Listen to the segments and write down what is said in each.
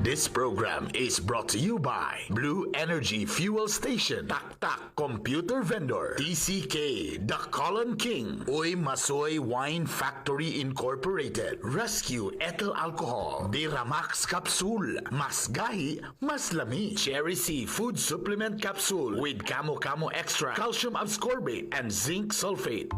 This program is brought to you by Blue Energy Fuel Station, Tak Tak Computer Vendor, TCK, The Colon King, Uy Masoy Wine Factory Incorporated, Rescue Ethyl Alcohol, Biramax Capsule, Mas Gahi, Mas Lami, Cherry C Food Supplement Capsule with Camo Camo Extra, Calcium Ascorbate, and Zinc Sulfate.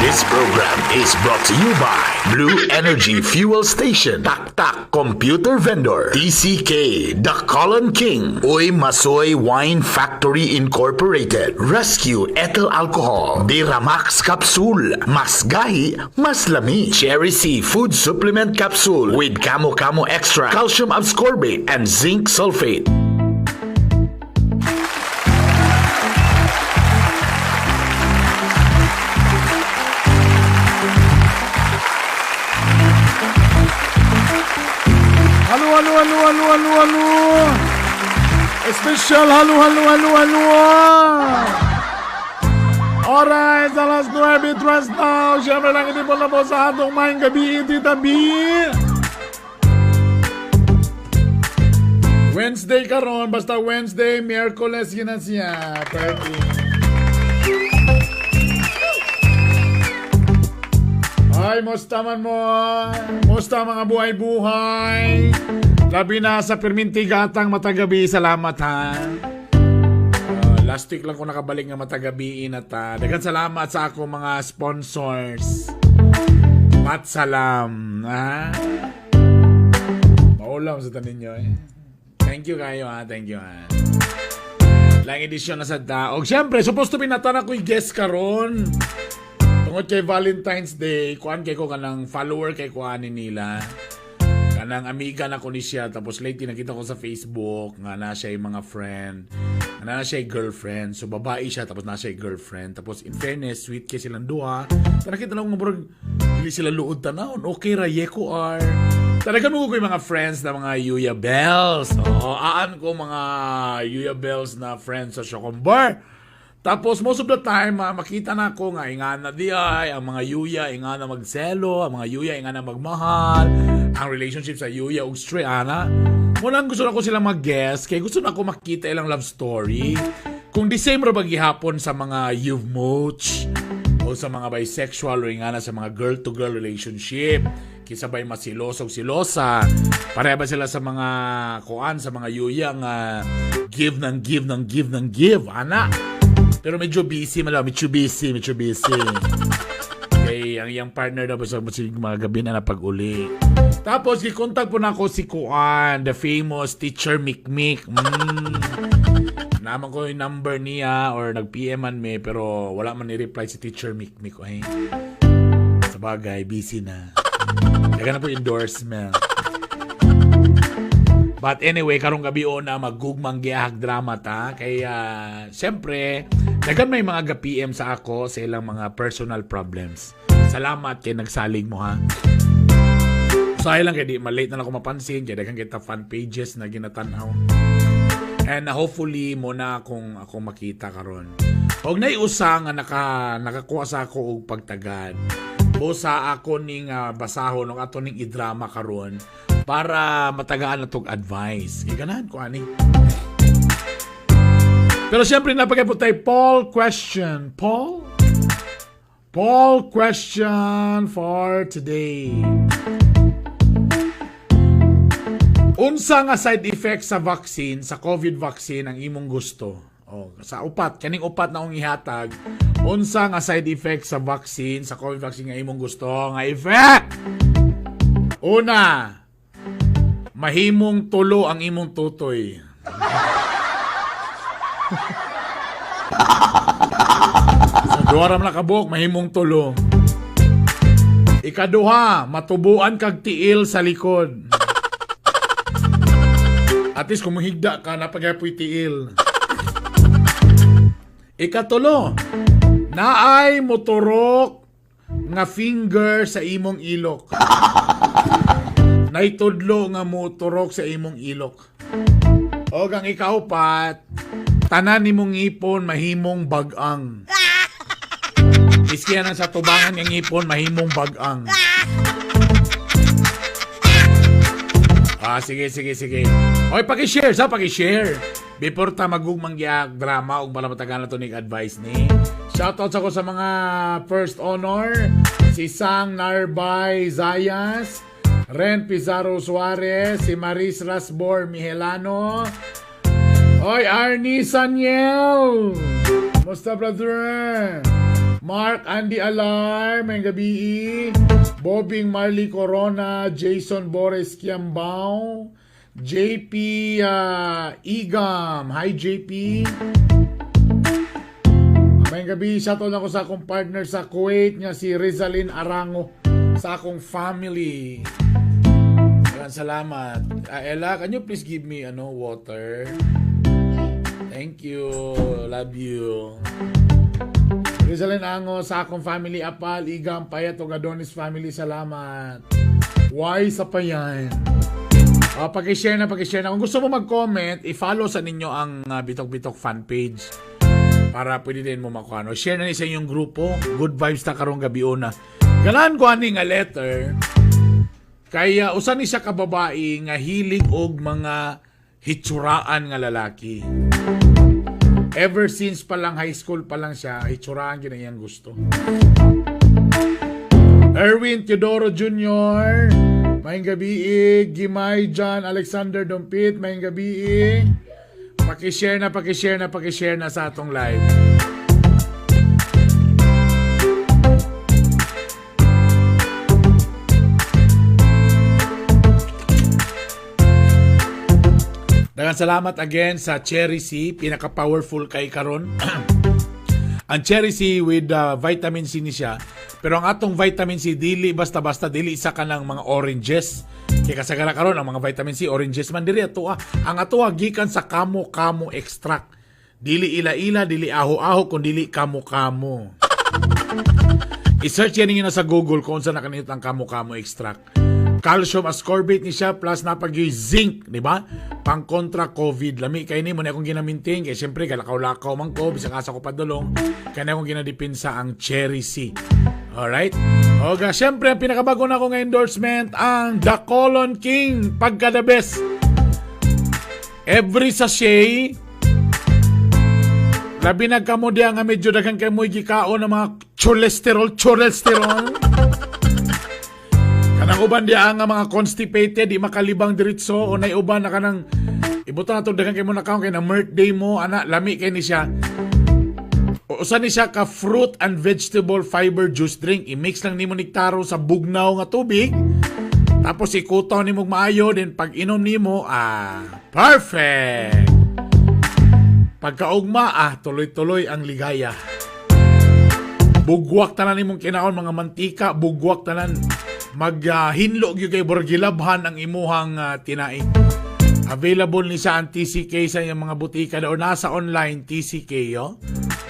This program is brought to you by Blue Energy Fuel Station, Tak Tak Computer Vendor, TCK, The Colon King, Uy Masoy Wine Factory Incorporated, Rescue Ethyl Alcohol, Biramax Capsule, Mas Gahi, Mas Lami, Cherry C Food Supplement Capsule with Camo Camo Extra, Calcium Ascorbate, and Zinc Sulfate. Halo, halo, halo, halo, halo, halo. Special, halo, halo, halo, halo. Alright, alas 9:03 na. Siyempre lang hindi po na po sa atong maayong gabi, Tita B. Wednesday karon, basta Wednesday, Miyerkules yun na siya. Pwede. Ay, musta man mo? Musta mga buhay-buhay? Labi na sa perminti gatang matagabi. Salamat ha. Last week lang ko nakabalik nga matagabi na ta. Daghan salamat sa ako mga sponsors. Mat salam. Ha? Maulam sa tanin nyo eh. Thank you kayo ha. Thank you ha. Lang edisyon na sa daog. Siyempre, supposed to be natana ko'y guest karon. Tungod kay Valentine's Day, kuan kay ko kanang follower kay kuan ni nila. Kanang amiga na ko ni siya tapos lately nakita ko sa Facebook nga na siya yung mga friend. Nga na siya yung girlfriend. So babae siya tapos na siya yung girlfriend. Tapos in fairness, sweet kay silang duha. Tapos nakita lang ko nga murag dili sila luod tanawon. Okay ra yeko ar. Talaga mo ko yung mga friends na mga Yuya Bells. Oo, aan ko mga Yuya Bells na friends sa Shokombar. Tapos most of the time, makita na ako nga ingana di ay, ang mga yuya ingana magselo, ang mga yuya ingana magmahal, ang relationship sa yuya ug straight ana. Muna gusto na ko sila mag-guest kay gusto na ko makita ilang love story. Kung the same ra ba gihapon sa mga you've mooch o sa mga bisexual o ingana sa mga girl-to-girl relationship. Kisa ba'y masilosa o silosa. Pareha ba sila sa mga kuan, sa mga yuya nga give ng give ng give ng give, ana. Pero medyo busy man lang, medyo busy, medyo busy. Kay ang iyang partner daw sa mga gabi na napag-uli. Tapos gikontak po na ako si Kuan, the famous teacher Mikmik. Naman ko yung number niya or nag-PM man me pero wala man ni-reply si teacher Mikmik. Ay, sa bagay, busy na. Daga na po endorsement. But anyway, karong gabi o na maggugmang giyahag drama ta. Kaya, siyempre, dagan may mga ga-PM sa ako sa ilang mga personal problems. Salamat kay nagsalig mo ha. Sayang lang kay di malate na lang ako mapansin kay daghan kita fan pages na ginatanaw. And hopefully mo na akong ako makita karon. Og naiusa nga nakakuha sa ako og pagtagad. Busa ako ning basahon og ato ning idrama karon para matagaan na tog advice. Kay ganahan ko ani. Pero siyempre, napagay po tayo poll question. Poll? Poll question for today. Unsa nga side effect sa vaccine, sa COVID vaccine ang imong gusto? Oh, sa upat, kaning upat na akong ihatag, unsa nga side effect sa vaccine, sa COVID vaccine nga imong gusto nga effect? Una, mahimong tulo ang imong tutoy. Sa duha ra man na kabuok, mahimong tulo. Ikaduha, matubuan kag tiil sa likod. At least kung muhigda ka, napagapoy tiil. Ikatulo, naay moturok nga finger sa imong ilok. Naitudlo nga moturok sa imong ilok. O ang ikaupat, tanan nimong ngipon mahimong bagang. Iskiya na sa tubangan nga ngipon mahimong bagang. Ah, sige, sige, sige. Oy, paki-share sa, paki-share. Before ta magugmang giag drama ug para matagan na to nig advice ni. Shoutout sa ko sa mga first honor, si Sang Narbay Zayas, Ren Pizarro Suarez, si Maris Rasbor Mihelano. Oy, Arnie Saniel. Musta, brother? Mark Andy Alar, may gabi. Bobing Marley Corona, Jason Boris Kiambao, JP Igam. Hi, JP. May gabi, shoutout na ko sa akong partner sa Kuwait nga si Rizalyn Arango, sa akong family. Maraming salamat. Ella, can you please give me water? Thank you. Love you. Rizalyn Ango, sa akong family, Apal, Igam, Payat, ug Adonis family, salamat. Why sa payan? Paki-share na, paki-share na. Kung gusto mo mag-comment, i-follow sa ninyo ang Bitok Bitok fan page para pwede din mo makuha. No? Share na ni sa inyong grupo. Good vibes ta karong gabi una. Ganahan ko ani nga letter. Kaya usa ni siya ka babae nga hilig og mga hitsuraan nga lalaki. Ever since pa lang high school pa lang siya, hitsuraan gyud ang iyang gusto. Erwin Teodoro Jr., maayong gabi. Gimay John Alexander Dumpit, maayong gabi. Pakishare na, pakishare na, pakishare na sa atong live. Daghang salamat again sa Cherry C, pinaka-powerful kay karon. Ang Cherry C with vitamin C ni siya. Pero ang atong vitamin C dili basta-basta, dili isa ka ng mga oranges. Kay kasagara karon ang mga vitamin C oranges man diri ato. Ang ato gikan sa kamo-kamo extract. Dili ila-ila, dili aho-aho, kun dili kamo-kamo. I-search yan ninyo na sa Google kung unsa na kanito ang kamo-kamo extract. Calcium ascorbate ni siya plus napag zinc, di ba? Pang kontra COVID. Lami kay ni mo na akong ginaminting kay siyempre galakaw-lakaw man ko bisag asa ko padulong, kay na akong ginadipinsa ang Cherry C. Alright? Oga, siyempre ang pinakabago na akong endorsement ang The Colon King, pagka the best. Every sachet, labi nagkamo diya nga medyo daghan kay mo'y gikaon ng mga cholesterol. Kanang uban diya nga mga constipated, di makalibang diretso, o nay uban na kanang ibutan na to daghan kay mo nakaon kay na birthday mo, ana, lami kay ni siya. Usa ni siya ka fruit and vegetable fiber juice drink. I-mix lang nimo nektaro sa bugnaw nga tubig. Tapos ikutaw nimo maayo, then pag inom nimo, perfect. Pagkaugma, tuloy-tuloy ang ligaya. Bugwak tanan nimong kinaon mga mantika, bugwak tanan. Maghinlo gyud kay borgilabhan ang imuhang tinai. Available ni sa ang TCK sa iyang mga butika o nasa online TCK yo.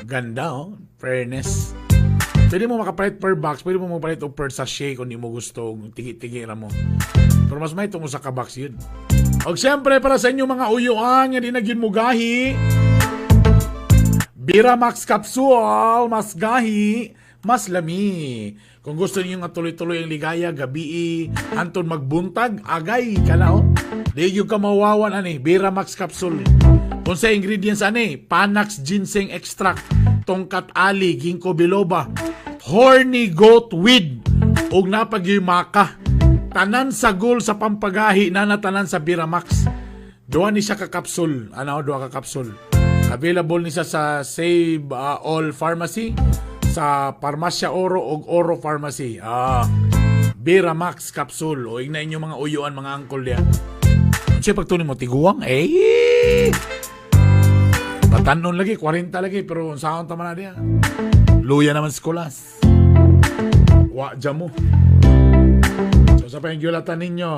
Ganda oh, fairness. Pwede mo makapalit per box, pwede mo makapalit og per sachet kung di mo gusto, tigi-tigi ra mo. Pero mas may tungo sa ka box yun. Og siyempre para sa inyong mga uyuan nga di na gyud mo gahi, Bira Max Capsule, mas gahi, mas lami. Kung gusto niyo nga tuloy-tuloy ang ligaya, gabi, anton magbuntag, agay ka na oh. Di gyud ka mawawan ani, Bira Max Capsule. Unsa ingredients ani? Panax ginseng extract, tongkat ali, ginkgo biloba, horny goat weed, ug napagyoy maka. Tanan sa goal sa pampagahi na natanan sa Biramax. Duha ni siya ka kapsul. Ano, duha ka kapsul. Available ni siya sa Save All Pharmacy, sa Parmasya Oro ug Oro Pharmacy. Biramax capsule. O ingna inyo mga uyuan, mga angkol diya. Siya pagtunin mo, tiguang, eh! Batanon lagi, 40 lagi, pero saan tama na diya? Luya naman skolas. Wa mo. So sa pangyulatan ninyo,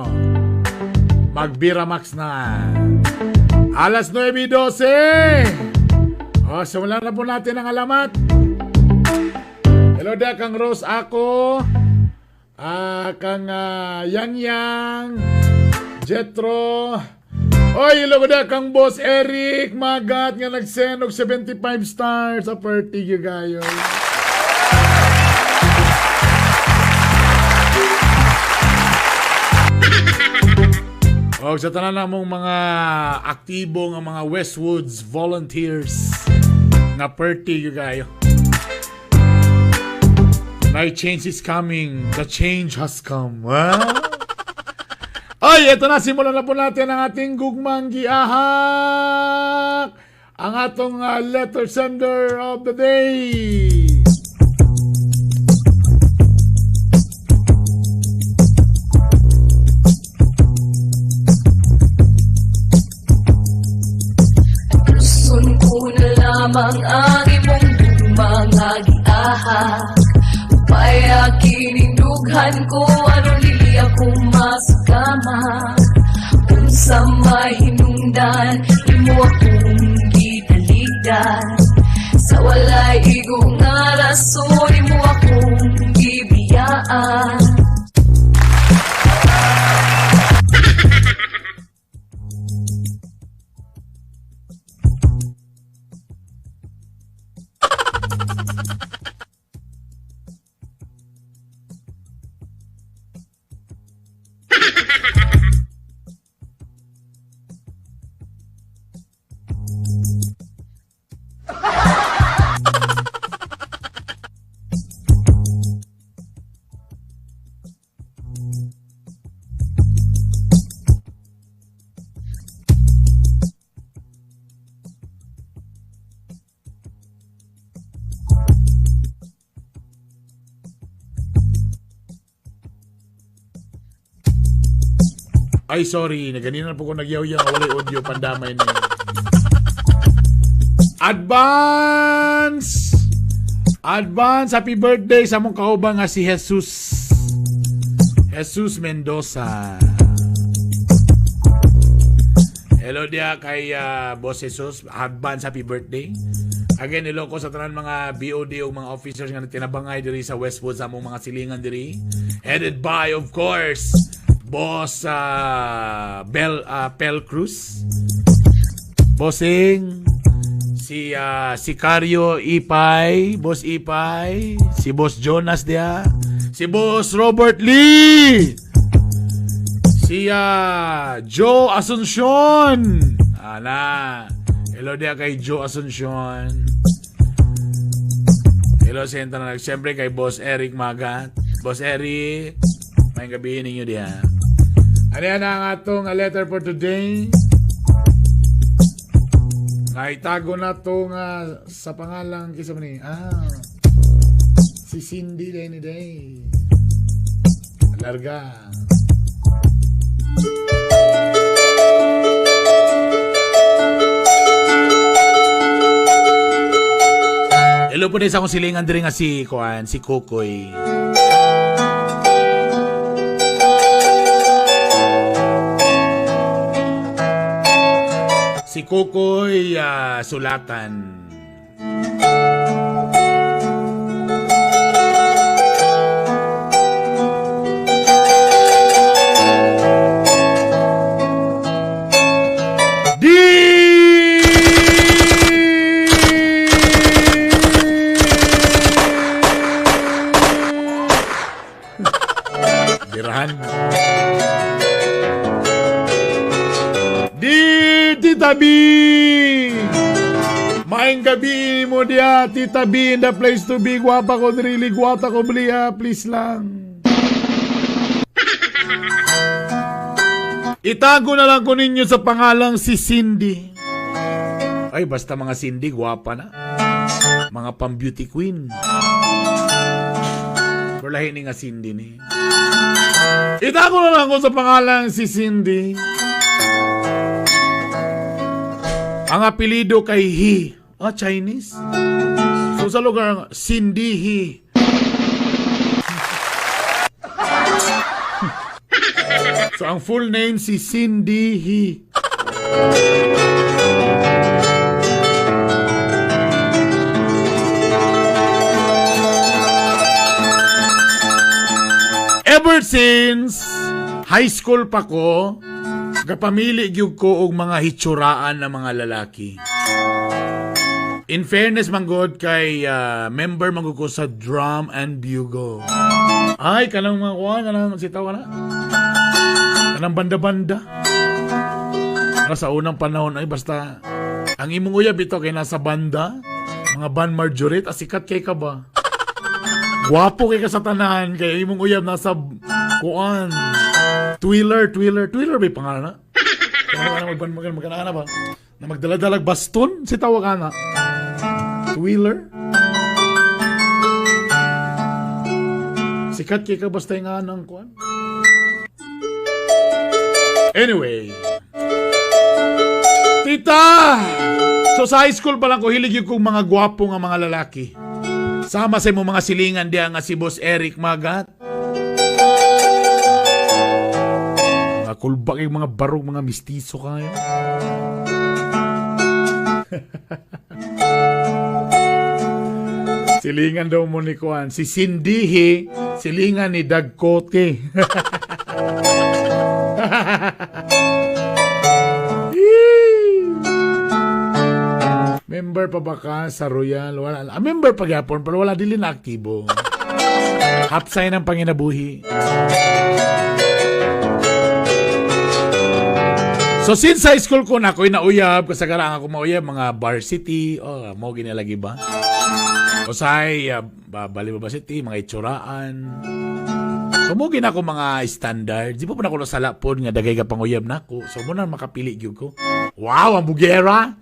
Magbiramax na. Alas 9:12. O, simulan na po natin ang alamat. Hello da, kang Rose ako. Kang Yang Yang. Jetro. Oy, hello da kang Boss Eric Magat nga nagsend og 75 stars sa party gyud kayo. Og sa tanan namong mga aktibo nga mga Westwoods volunteers nga party gyud kayo. My change is coming. The change has come. Huh? Ay, ito na. Simulan na po natin ang ating gugmang giahak. Ang atong letter sender of the day. Gusto ko na lamang ang imong mga giahak. Upaya kinindughan ko aron dili ako masakama. Unsa may hinungdan imo akong gitaligdan. Sa walay igo nga rason imo akong gibiyaan. Ay, sorry. Naganina na po ko nagyaw-yaw. Walay audio. Pandamay na yun. Advance! Advance! Happy birthday sa mong kauban nga si Jesus. Jesus Mendoza. Hello dia kay Boss Jesus. Advance happy birthday. Again, hello ko sa tanan mga BOD o mga officers nga tinabangay diri sa Westwood sa among mga silingan diri. Headed by, of course, Boss Bel Pel Cruz. Bossing, si Sicario Ipay, Boss Ipay, si Boss Jonas dia, si Boss Robert Lee, si Joe Asuncion. Ana, hello dia kay Joe Asuncion. Hello sa tanan. Siyempre kay Boss Eric Magat. Boss Eric, may gabi ninyo diha. Ano yan ang atong letter for today? Naitago na to nga sa pangalang kisa man ni. Si Cindy Lenny Day. Larga. Hello po din sa akong silingan diri nga si Kuan, si Kukoy. Si Kukoy Sulatan. Di Birahan. Di Tita B! Maayong gabii mo diya, Tita B in the place to be. Gwapa ko diri, gwata ko bliya, please lang. Itago na lang ko ninyo sa pangalang si Cindy. Ay, basta mga Cindy, gwapa na. Mga pang-beauty queen. Pero lahi ni nga Cindy ni. Itago na lang ko sa pangalang si Cindy. Ang apelido kay He. Ah, Chinese? So sa lugar, Cindy He. So ang full name si Cindy He. Ever since high school pa ko, gapamili gyud ko og mga hitsuraan na mga lalaki. In fairness man gud kay member man gud ko sa drum and bugle. Ay, kanang mga kuan, kanang sitaw na. Kanang banda-banda. Para sa unang panahon ay basta ang imong uyab ito kay nasa banda, mga band marjoret, asikat kay ka ba? Gwapo kay ka sa tanan kay imong uyab nasa kuan. Twiller, twiller, twiller ba yung pangalan na? Kaya na magban magana magana ba? Na magdala-dalag baston si tawag ana. Twiller. Sikat kay ka basta yung anang kuan. Anyway. Tita! So sa high school pa lang ko hilig yung kong mga gwapo nga mga lalaki. Sama sa imong mga silingan diya nga si Boss Eric Magat. Mga kulbak yung mga barog, mga mistiso kayo. Silingan daw mo ni Kuan. Si Cindy He, silingan ni Dagkote. Member pa ba ka sa Royal? Wala. Ah, member pa gyapon pero wala dili na aktibo. Hapsay ng panginabuhi. So since high school ko na ako'y nauyab, kasagaran ako mauyab mga varsity, oh, mo ginalagi ba? Usay, bali ba city, mga itsuraan. So mo gina ako mga standard. Di pa po na ako nasala po nga dagay ka panguyab nako. So mo na makapili gyud ko. Wow, ang bugera.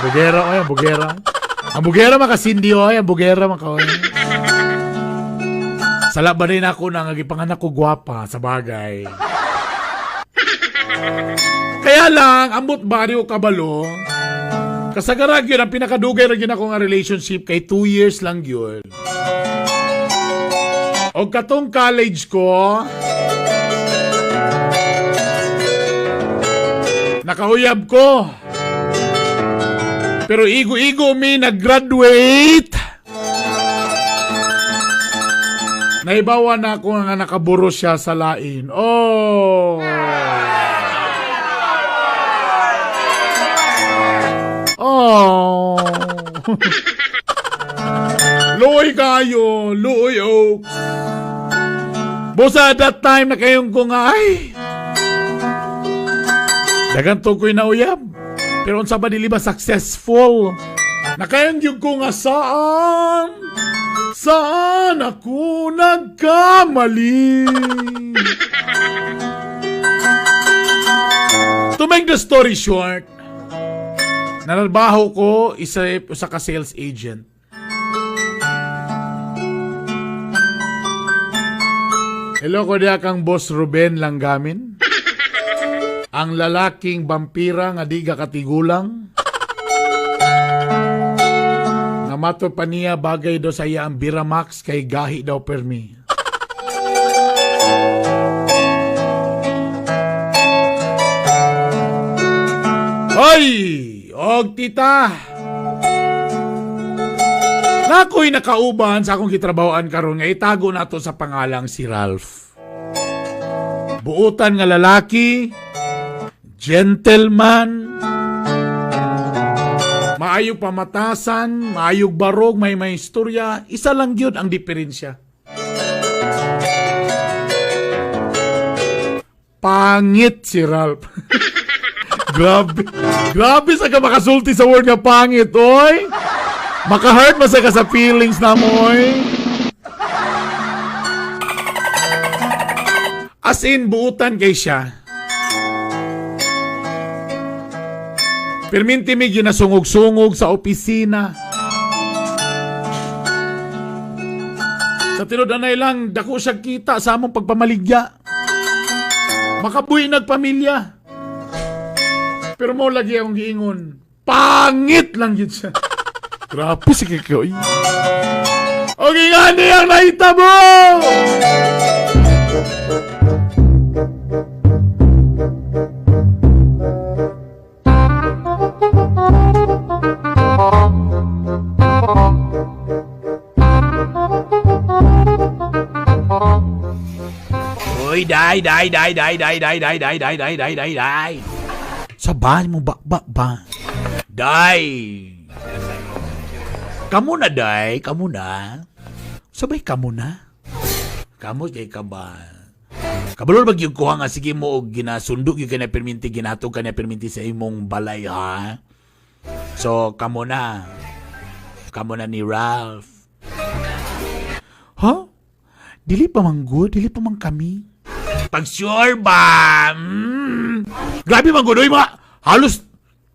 Bugera oy, ang bugera. Ang bugera makasindi oy, ang bugera maka oy. Sala ba rin ako na nga gipanganak ko gwapa sa bagay. Kaya lang, ambot baryo kabalo. Kasagaran yun, ang pinakadugay ra gyud ako nga relationship kay 2 years lang yun. O katong college ko, nakauyab ko. Pero igo-igo mi nag-graduate. Naibawa na ako nga nakaburo siya sa lain. Oh! Oh! Luoy kayo! Luoy Oaks! Busa that time na kayong ko nga, ay! Daganto ko'y nauyab. Pero unsa ba dili ba successful? Nakayang gyud ko nga saan? Saan ako nagkamali? To make the story short, nararbaho ko isa ka sales agent. Hello ko diya kang Boss Ruben Langgamin. Ang lalaking vampira nga di katigulang. Nga mato pa niya bagay daw sa iya ang Biramax kay gahi daw permi. Hoy! Og tita! Nako'y nakauban sa akong gitrabahoan karon nga itago nato sa pangalang si Ralph. Buutan nga lalaki, gentleman, maayog pamatasan, maayog barog, may may istorya, isa lang gyud ang diferensya. Pangit si Ralph. Grabe. Grabe sa ka makasulti sa word nga pangit, oy. Maka-hurt ba sa ka sa feelings na mo, oy? As in, buutan kay siya. Pirminti mi ginasungog-sungog sa opisina. Sa tinud-anay lang, dako siya kita sa among pagpamaligya. Makabuhi nagpamilya. Pero mo lagi akong giingon. Pangit lang yun siya. Grabe si Kiko. Okay nga niyang nahitabo! Uy, day, day, day, day, day, day, day, day, day, day, day, day, day. Sa bahay mo ba, ba, ba? Day! Kamu na, day. Kamu na. Sabay kamu na. Kamu kay ka ba? Kabalo ba gyud ko nga sige mo og ginasundo gyud ka na perminti ginatog ka na perminti sa imong balay ha. So kamo na. Kamo na ni Ralph. Ha? Dili pa man good, dili pa man kami. Pag sure ba? Grabe man gud oy, mga halos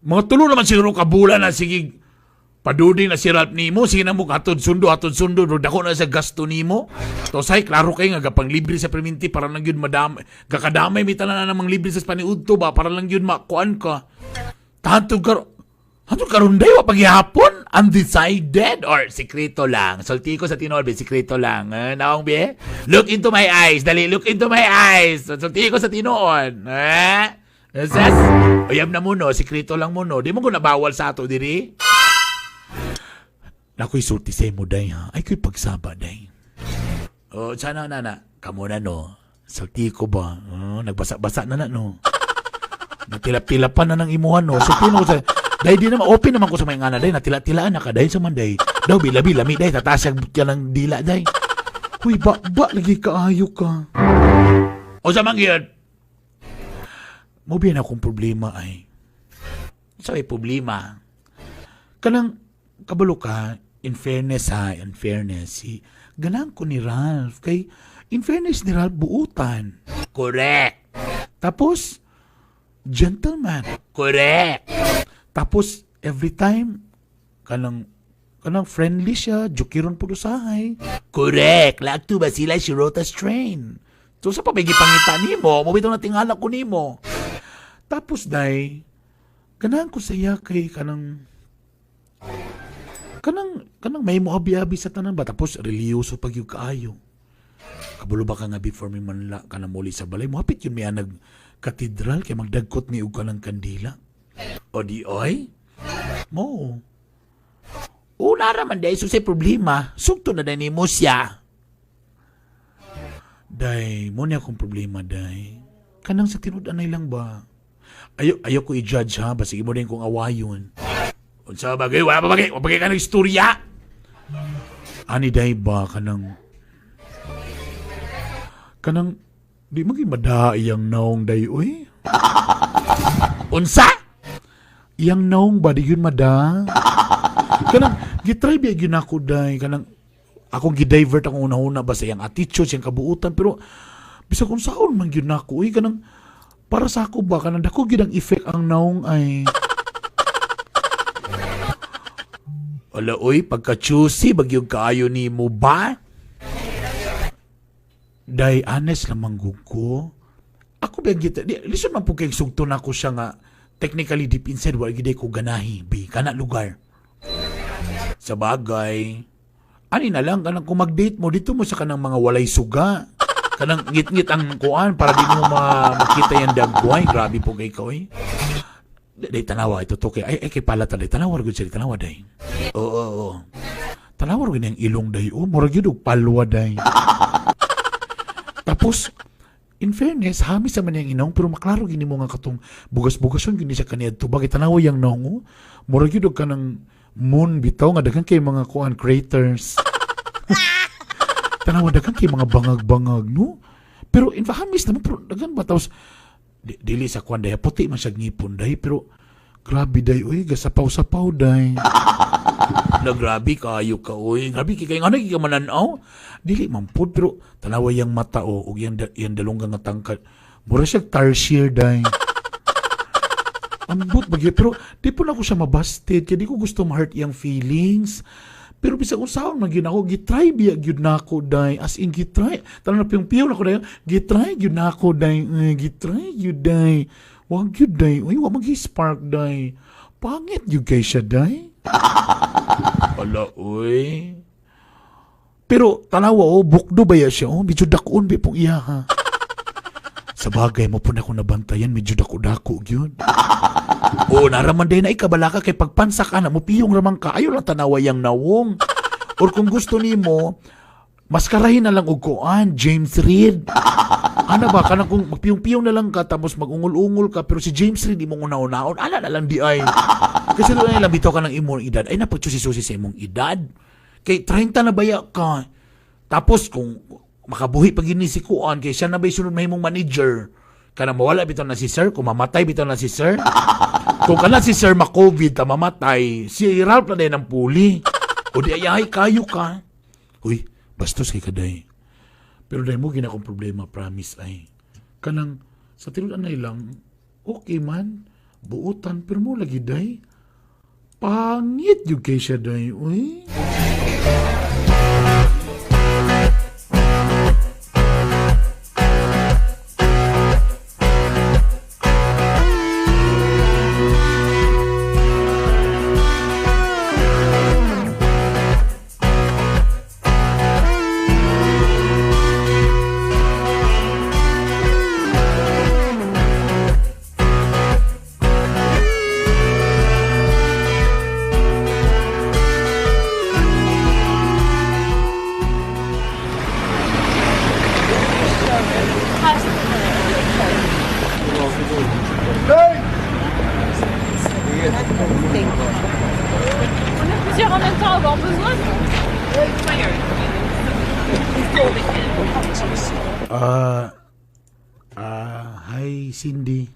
mga tulo naman siguro ka bulan na sige paduding na si Ralph nimo, sige na mo hatod sundo, do dako na sa gasto nimo. To say klaro kay nga gapang libre sa perminti para lang gyud madam gakadamay mi tanan na namang libre sa paniudto ba para lang gyud makuan ka. Tanto kar Hanto karon day wa paghihapon undecided or sikreto lang. Sulti ko sa tinuod, be, sikreto lang. Eh, naong be? Look into my eyes, dali, look into my eyes. Sulti ko sa tinuod. Eh? Ses, uyab na mo no, sikreto lang mo no. Di mo ko nabawal sa ato diri. Nakoy sulti sa imo day ha. Ay ko'y pagsaba day. Oh, sana na na. Kamo na no. Sulti ko ba? Oh, nagbasa-basa na na no. Natila-tila pa na ng imuhan no. So pino ko sa dahil di naman open naman ko sa mga ngana day natila-tilaan na ka dahil sa man day. Daw bilabi lami day tatasag ka ng dila day. Huy ba ba lagi kaayo ka. O sa man gyud. Mo biyan akong problema ay. Sa may problema. Kanang kabalo ka, in fairness ha, in fairness, si ganahan ko ni Ralph kay in fairness ni Ralph buutan. Correct. Tapos gentleman. Correct. Tapos every time kanang kanang friendly siya, jokiron pud usahay. Correct. Lagto ba sila si Rota Strain. So sa pabigi pangita nimo, mo bitaw na tingala ko nimo. Tapos day, ganahan ko siya kay kanang kanang kanang may mo abi-abi sa tanan ba tapos reliyoso pag yung kaayo. Kabalo ba ka nga before mi manla ka na muli sa balay, mohapit yun mi nag katedral kay magdagkot mi og kanang kandila. O di oy? Mo. Una ra man day susay problema, sugto na day nimo siya. Day, mo niya akong problema day. Kanang sa tinud-anay lang ba? Ayo ayo ko i-judge ha, basig mo din kong awayon. Unsa bagay, wala pa bagay, wala bagay ka ng istorya. Ani day ba kanang kanang di mo gyud madaa iyang naong day oy. Unsa? Iyang naong ba di yun mada? Kanang gitry biya gyud nako day kanang ako gi-divert akong una-una ba sa iyang attitude, sa iyang kabuutan pero bisag kung saon man gyud nako oy kanang para sa ako ba kanang dako gyud ang effect ang naong ay. Ala oy, pagka choosy bagyog kaayo nimo ba? Day honest lamang gud ko. Ako ba gita di lisod man pud kay sugton ako siya nga technically deep inside wa gid ko ganahi bi kana lugar. Sa bagay, ani na lang kanang kung mag-date mo dito mo sa kanang mga walay suga. Kanang ngit-ngit ang kuan para di mo makita yung dagway. Grabe po kay ko eh. Day tanawa ito to kay ay, ay kay pala ta day tanawa gud siya tanawa day. Oo oo. Oo. Tanawa gud ang ilong day. Oh, murag gyud og palwa day. Tapos in fairness, hamis naman niyang inong pero maklaro gini mo nga katong bugas-bugason gini siya kaniadto bagay tanawa yang naong oh. Murag gyud og kanang moon bitaw nga daghan kay mga kuan craters. Tanawa daghan kay mga bangag-bangag no. Pero in fact, hamis naman pero daghan ba tapos Dili sa kwan day, puti man siya ngipon day, pero grabe day, uy, gasapaw-sapaw day. Na grabe kayo ka, uy. Grabe kay kay ngano ka mananaw. Dili man pud, pero tanawa yang mata o ug yang dalungga nga tangkad. Mura siya tarsier day. Ambot bagyo, pero di po na ako siya mabasted kay di ko gusto ma-hurt iyang feelings. Pero bisag unsaon man gyud ako, gitry biya gyud nako day, as in gitry. Tanan na piyong-piyong nako day, gitry gyud nako day, eh, gitry gyud day. Wa gyud day, uy, wa magi-spark day. Pangit gyud kay siya day. Ala, uy. Pero tanawa oh, bukdo ba ya siya oh, medyo dakuon bi pong iya ha. Sa bagay mo po na akong nabantayan, medyo dako-dako gyud. O, naraman din na ikabala ka kay pagpansa ka na, mupiyong ramang ka, ayaw lang tanawa yang nawong. Or kung gusto nimo, maskarahin na lang og kuan, James Reid. Ana ba, kanang kung magpiyong-piyong na lang ka, tapos magungol-ungol ka, pero si James Reid imong una-unaon, ana na lang di ay. Kasi doon ay labitaw ka ng imong edad, ay napagsusi-susi sa imong edad. Kay 30 na baya ka. Tapos kung makabuhi pag ini si kuan, kay siya na ba'y sunod mahimong manager, kana mawala bitaw na si sir, kung mamatay bitaw na si sir. Kung kana si sir ma-COVID ta mamatay, si Ralph na din ang puli. O di ayahay kayo ka. Uy, bastos kay kaday. Pero dahil mo gina akong problema, promise ay. Kanang, sa tinud-anay lang, okay man, buutan, pero mo lagi day. Pangit yung kay siya day, uy. On est plusieurs en même temps à avoir besoin. Hi Cindy.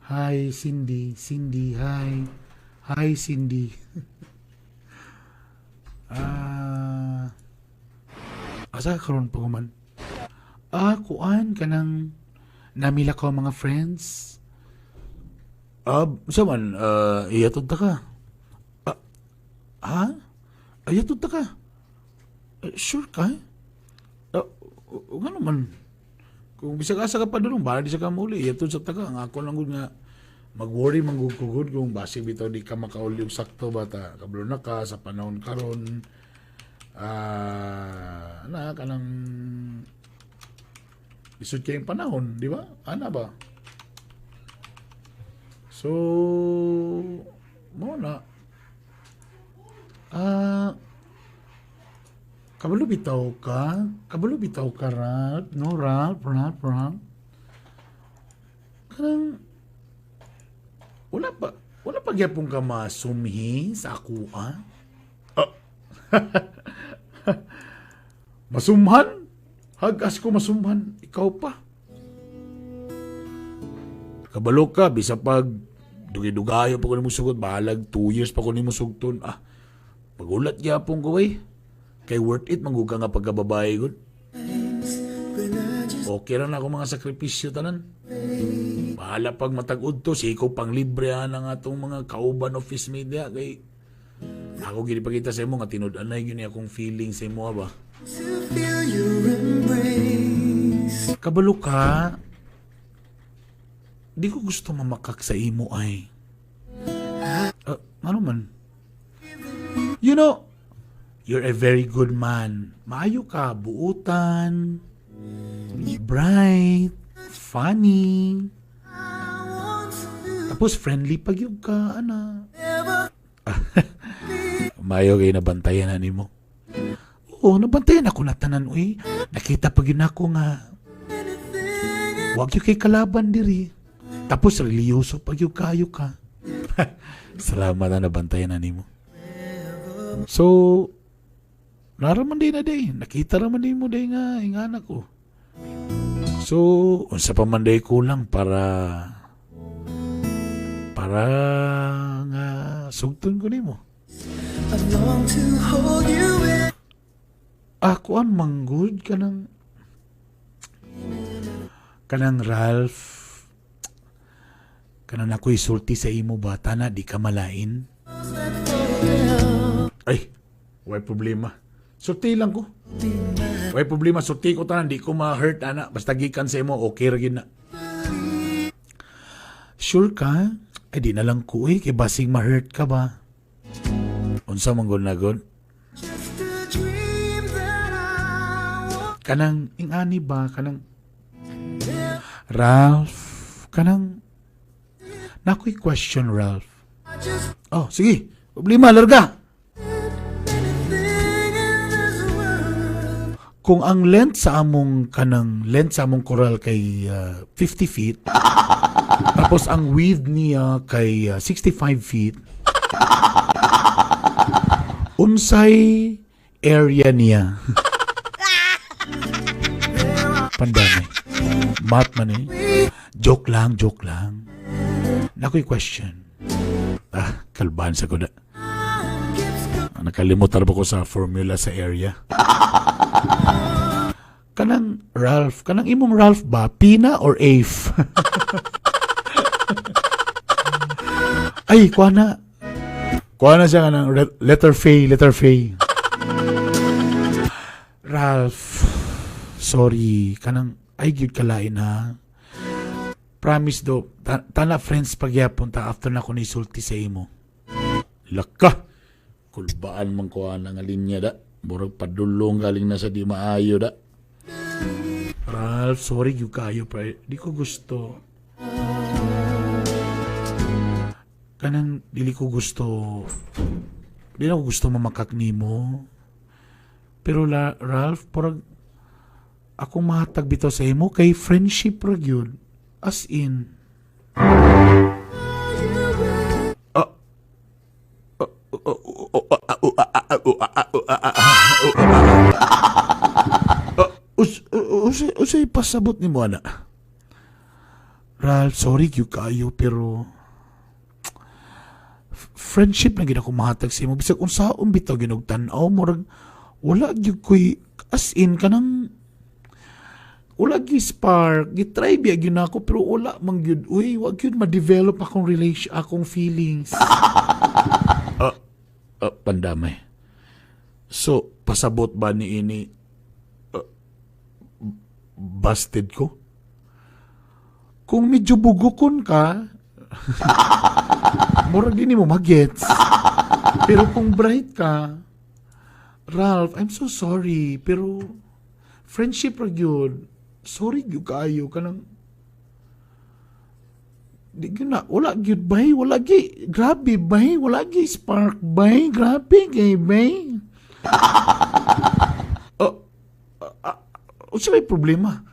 Hi Cindy, Cindy, hi. Hi Cindy. Asa ka karon pa man? Kuan kanang namila ko mga friends. Sa man, iyatod ta ka. Ha? Iyatod ta ka. Sure ka? Nga naman. Kung bisag asa ka pa dulong, bahala di sa ka muli. Iyatod sa taga. Ang ako lang gud nga mag-worry manggugugod kung basi bitaw di ka makauli og sakto ba ta. Kabalo na ka sa panahon karon. Na kanang isod kayong panahon, di ba? Ana ba? So, mo na. Kabalo bitaw ka? Kabalo bitaw ka, Ralph? No, Ralph, Ralph, Ralph. Kanang, wala pa gyapon ka masumhi sa ako, ah? Ah. Masumhan? Hagas ko masumhan. Ikaw pa. Kabalo ka, bisa pag dugi-dugayo pa ko nimo sugot, bahalag 2 years pa ko nimo sugton. Pagulat gyapon ko, eh. Kay worth it, mangguga nga pagkababae gud. Okay ra na ako mga sakripisyo tanan. Bahala pag matag-ud to, siko pang libre ang atong mga kauban office media. Kay ako gini pakita sa imo nga tinud-anay gyud ni akong feeling sa imo ba. Kabalo ka, di ko gusto mamakak sa imo ay. Ano man? You know, you're a very good man. Maayo ka, buutan, bright, funny. Tapos friendly pag yun ka, ana. Maayo kay nabantayan na nimo. Oo, nabantayan ako na tanan, uy. Nakita pag yun ako nga, wag yun kay kalaban diri. Tapos reliyoso pag yun kayo ka. Salamat na nabantayan na nimo. So, naraman din na day. Nakita raman din mo day nga, ingana ko. So, unsa pa man day kulang para nga sugton ko nimo? Ah, kuan manggod kanang Ralph, kanang ako'y sulti sa imo ba, tana di ka malain. Ay, way problema. Sulti lang ko. Way problema, sulti ko tanan, di ko ma-hurt ana. Basta gikan sa imo, okay ra gyud na. Sure ka? Ay, di na lang ko eh, kay basing ma-hurt ka ba? Unsa man gud na gud? Kanang ingani ba, kanang Ralph, kanang nakoy question, Ralph. Oh, sige. Problema, larga. Kung ang length sa among kanang length sa among coral kay 50 feet, tapos ang width niya kay 65 feet, unsay area niya? Pandamay. Math man eh. Joke lang, joke lang. Nakoy question. Ah, kalbahan sa kuda. Nakalimutan ba ko sa formula sa area? Kanang Ralph, kanang imong Ralph ba, Pina or Afe? Ay, kuha na. Kuha na siya kanang letter F, letter F. Ralph, sorry, kanang ay gyud kalain ha. Promise do, tana friends pagyapon ta after na ko ni sulti sa imo. Laka. Kulbaan man ko ana nga linya da. Murag padulong galing na sa di maayo da. Ralph, sorry gyud kayo pre. Di ko gusto. Kanang dili ko gusto. Di na ko gusto mamakak nimo. Pero la, Ralph, parang akong mahatag bitaw sa imo kay friendship ra gyud. As in. Ah. Ah, ah, ah, ah, ah, ah, ah, ah, ah, ah, usay pasabot nimo ana. Ralph, sorry gyud kaayo pero friendship na gid ako mahatag sa imo bisag unsaon bitaw ginog tan-aw, murag wala gyud koy, as in, kanang wala gyud spark. Gitry biya gyud nako pero wala man gyud uy, wa gyud ma-develop akong relation, akong feelings. Ah, ah, pandamay. So pasabot ba ni ini busted ko? Kung medyo bugukon ka, murag di nimo magets. Pero kung bright ka, Ralph, I'm so sorry, pero friendship ra gyud. Sorry gyud kaayo, kanang di gyud na, wala gyud bay, wala gi, grabe bay, wala gi spark bay, grabe kay bay. Oh, unsa may problema?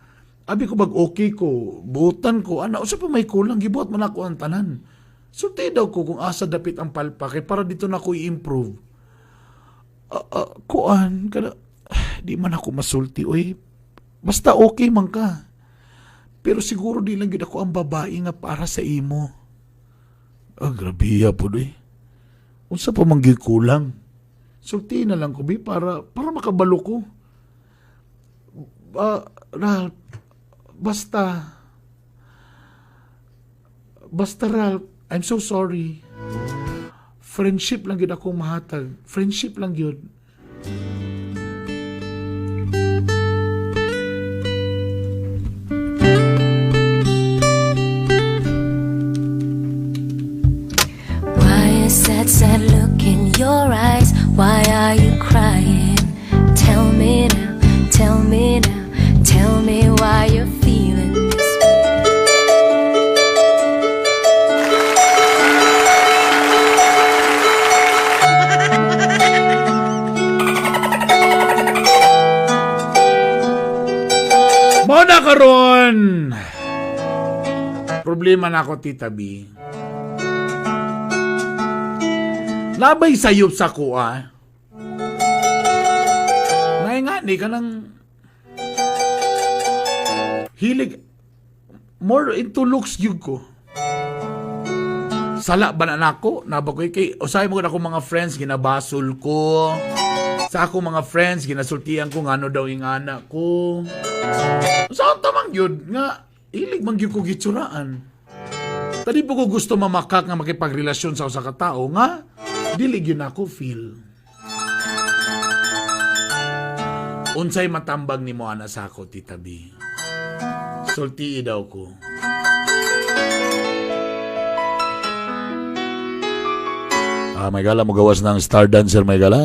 Abi ko bag okay ko, buotan ko, ana, unsa pa may kulang, gibuhat man ako ang tanan. Sulti daw ko kung asa dapit ang palpak, kay para dito na ko i-improve. Ah, ah, kuan, kada, di man ako masulti, oy. Basta okay man ka. Pero siguro di lang gyud ako ang babae nga para sa imo. Ah, grabe po eh. Unsa pa man gyud kulang? Sulti na lang ko bi para makabalo ko. Ah, Ralph, basta Ralph, I'm so sorry. Friendship lang gyud ako mahatag. Friendship lang gyud. Why is that sad look in your eyes? Why are you crying? Tell me now, tell me now, tell me why you're feeling this way. Mao na karon. Problema na ako, Tita B. Labay sayop sa kuha. Ngay nga, di ka nang. Hilig more into looks gyud ko. Sala ba na nako? Nabakoy kay usahay mo ako mga friends ginabasol ko. Sa ako mga friends ginasultian ko ngano daw yung anak ko. Sa tamang gyud nga hilig man gyud ko gitsuraan. Tadi po ko gusto mamakak nga makipagrelasyon sa usa ka tawo nga dili gyud nako feel. Unsay matambag nimo ana sa ako, Tita B? Sultii daw ko. Ah, may gala mo gawas ng star dancer, may gala.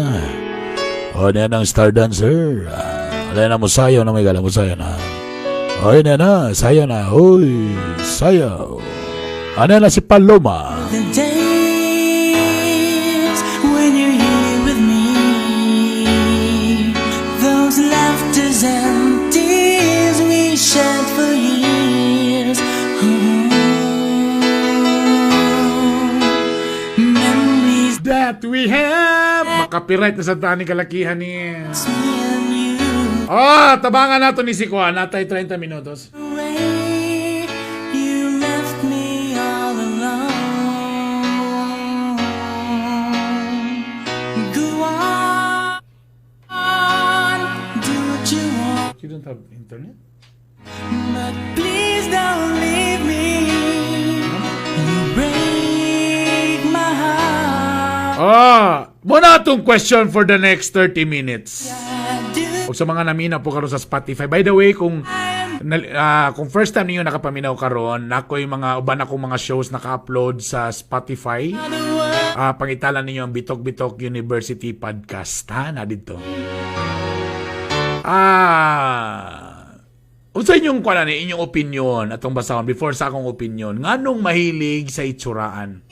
O, niyan ang star dancer. Ah, alay na mo sayaw na, may gala mo sayaw na. O, na na, sayaw na. Uy, sayaw. Ano na si Paloma? The days when you're here with me, those laughters and tears we shared for years. Ooh, memories That we have. Makapiright na sa tani kalakihan niya. Me and you. Ah, tabangan nato ni si Kuan. Natay 30 minutos. Away, you left me all alone. Go on, do what you want, You don't have internet? But please don't leave me. You break my heart. Ah, muna atong question for the next 30 minutes. I do. O sa mga namina po karon sa Spotify. By the way, kung first time niyo nakapaminaw karon, nako yung mga uban akong mga shows naka-upload sa Spotify. Ah, pangitalan ninyo ang Bitok Bitok University Podcast ha na dito. Ah, unsa inyong kuan ni inyong opinion atong basahon before sa akong opinion, nganong mahilig sa itsuraan?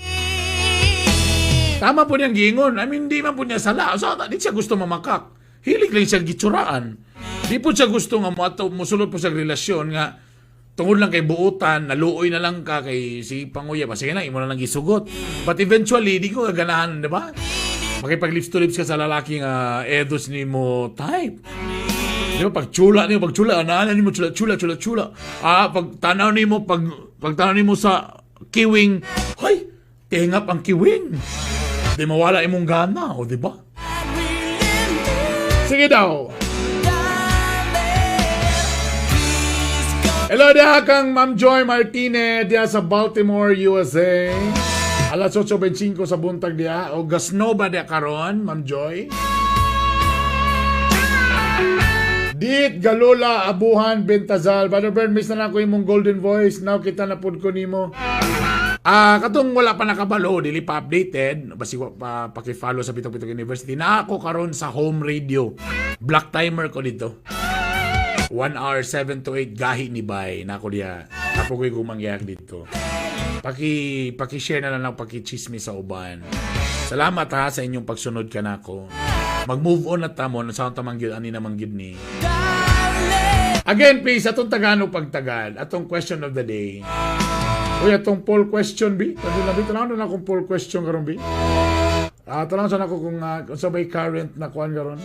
Tama po niyang giingon. I mean, di man po niya sala. So, di siya gusto mamakak. Hilig lang siya gitsuraan. Di po siya gusto nga mo musulod po sa relasyon nga tungod lang kay buutan, naluoy na lang ka kay si panguya. Ba, sige na, imo na lang gisugot. But eventually, di ko gaganahan, di ba? Makipag lips to lips ka sa lalaki nga edos ni mo type. Di ba, pag chula niyo, pag chula, anaan nimo chula, chula, chula, chula. Ah, pag tanaw nimo sa kiwing, hoy, tingap ang kiwing. Di mawala imong gana, o di ba? Sige daw. Hello diha kang Ma'am Joy Martinez diha sa Baltimore, USA. Alas 8:25 sa buntag diha. O gasno ba diha karon, Ma'am Joy? Dit Galola Abuhan Bentazal. Brother Bern, miss na lang ko imong golden voice. Now kita na pud ko nimo. Ah, katong wala pa nakabalo, dili pa updated, basi wa pa paki-follow sa Pitok Pitok University. Na ako karon sa home radio. Black timer ko dito. 1 hour 7 to 8 gahi ni bay na ako diya. Ako ko'y gumangyak dito. Paki-share na lang, paki-chismis sa uban. Salamat ha sa inyong pagsunod kanako. Mag-move on na ta mo sa tamang gyud ani namang gyud ni. Again, please, atong Tagalog pagtagal, atong question of the day. Uy, atong poll question, B. Tanaw na, B. Tanaw na akong poll question karon, B. Ah, tanaw sa nako kung sa may current na kuan karon.